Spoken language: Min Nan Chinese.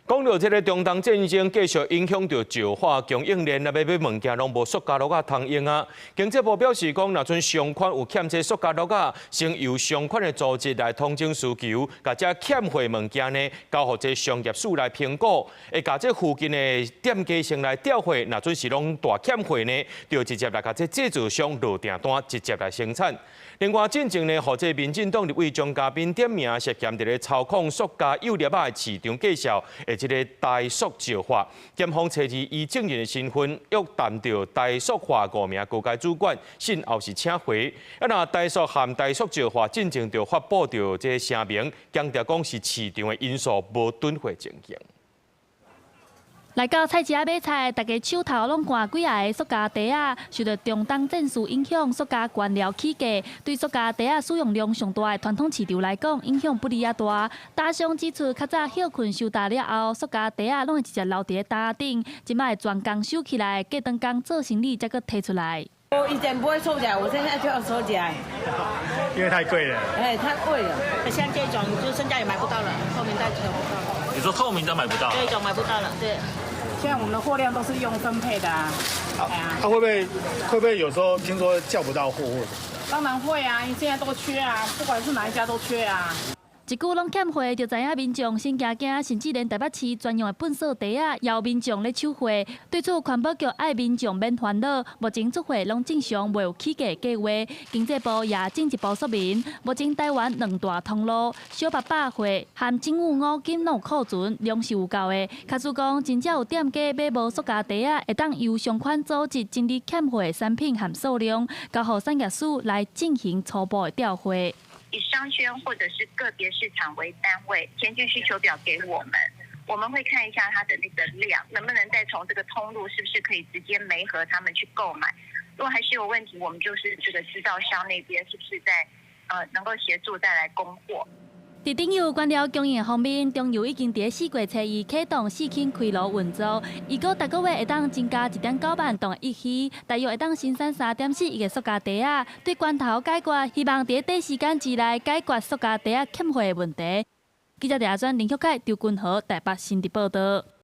講到這个中東戰爭繼續影響著石化供應鏈，若欲買物件攏無塑膠罌仔通用啊。經濟部表示講，若賰商圈有欠這塑膠罌仔，先由相關的組織來統整需求，共這欠貨物件呢，交予這商業署來評估，會共這附近的店家先來調貨，若賰是攏大欠貨呢，就直接來共這製造商落訂單，直接來生產。另外，進前呢，予這民進黨立委鍾嘉賓點名涉嫌佇咧操控塑膠幼粒仔的市場價數的這个台塑石化，檢方揣二以證人的身份約談著台塑化五名高階主管，信後是請回。啊，若台塑和台塑石化進前就發布著這个聲明，強調講是市場的因素，無囤貨情形。來到菜市仔買菜，大家手頭攏掛幾仔个塑膠袋仔。受著中東戰事影響，塑膠原料起價，對塑膠袋仔使用量上大的傳統市場來講，影響不離仔大。台商指出，較早歇睏收擔了後，塑膠袋仔攏會直接留佇咧擔仔頂，這擺全工收起來，隔頓工做生理才閣提出來。我以前不會收起來，我現在就要收起來，因為太貴了。哎，太貴了，像這種就現在也買不到了，透明袋子都不到了。你說透明的買不到？這種買不到了，對。現在我們的貨量都是用分配的啊。啊，會不會有時候聽說叫不到貨或者？當然會啊，因為現在都缺啊，不管是哪一家都缺啊。一久攏欠貨，就知影民眾先驚驚，甚至連台北市專用的糞掃袋仔，也有民眾咧搶貨。對此，環保局愛民眾免煩惱，目前出貨攏正常，未有起價計劃。經濟部也進一步說明，目前台灣兩大通路小北百貨和政府五金攏有庫存，量是有夠的。假使講真正有店家買無塑膠袋仔，會當由相關組織整理欠貨的產品和數量，交予產業署來進行初步的調貨。以商圈或者是個別市場為單位，填具需求表給我們，我們會看一下它的那個量，能不能再從這個通路，是不是可以直接媒合他們去購買？如果還是有問題，我們就是這個製造商那邊是不是在能夠協助再來供貨？佇頂油原料供應方面，中油已經佇4月初一啟動四輕開爐運作，預估逐个月會當增加1.9萬噸的乙烯，大約會當生產3.4億个塑膠袋仔。對關頭解決，希望佇短時間之內解決塑膠袋仔欠貨的問題。記者鄭阿專、林旭凱、張君豪台北新竹報導。